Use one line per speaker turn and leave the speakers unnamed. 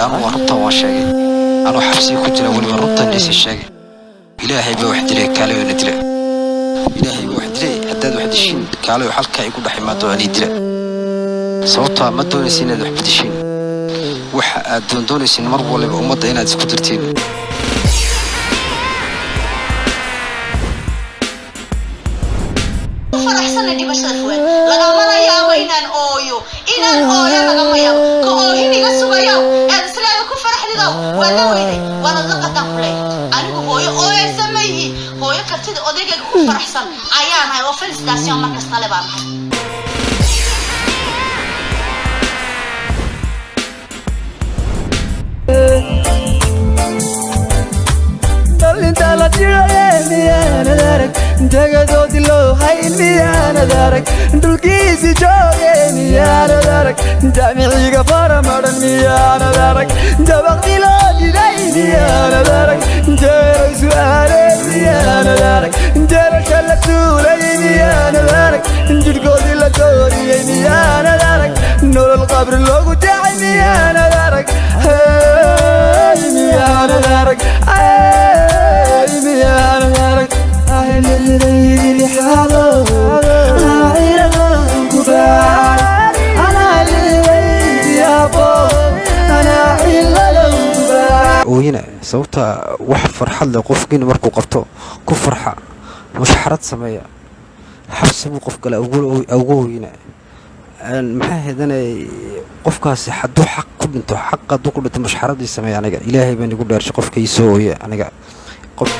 Anu waa runtan waan sheegay, anuu xabsiga ku jira weliba runtan dhiisi sheegay. Ilaahay baa wax dilay, kaalayo na dila. Ilaahay baa wax dilay, haddaad wax dishiin kaalayo halkaa igu dhex imaado anii dila. Sababtaa ma doonaysa inaad wax bedeshiin, waxa aad doondoonaysin mar waliba ummadda inaad isku dirtiin.
Faraxsana dhimashada Fuaad lagamana yaabo inaan ooyo, inaan ooyo lagama yaabo. Ka oohin iga sugayo eed isleeda ku faraxdido waa la weyday, waana la qadaan ku leeyahay. Anigu hooyo ooyaysa ma yihi, hooyo kartida odaygayga ku faraxsan ayaan ahay oo félicitations mar kasta le baan ahay.
Dhalinta la jiraye miyaanad arag, jagadoodii loo hayn miyaanad arag, dhulkiisi jooge miyaanad arag, jaamiciga faramaran miyaanad arag, jabaqdi loo diday miyaanad arag, jeeray su'aale miyaanad arag, jeerasha la tuulay miyaanad arag, jidhkoodii la dooriyey miyaanad arag, nolol qabri loogu jecay miyaanad arag, hey miyaanad arag, hey miyaanad arag.
Ooyina sababta wax farxad leh qofkiina markuu qabto ku farxa, mushxarad sameeya, xabsi buu qof gala ugu ooyina. Maxaa heedanay qofkaasi hadduu xaq ku dhinto, xaq hadduu ku dhinto mushxaradii sameeya. Aniga Ilaahay baan igu dhaarshay qofka ii soo ooya aniga qof.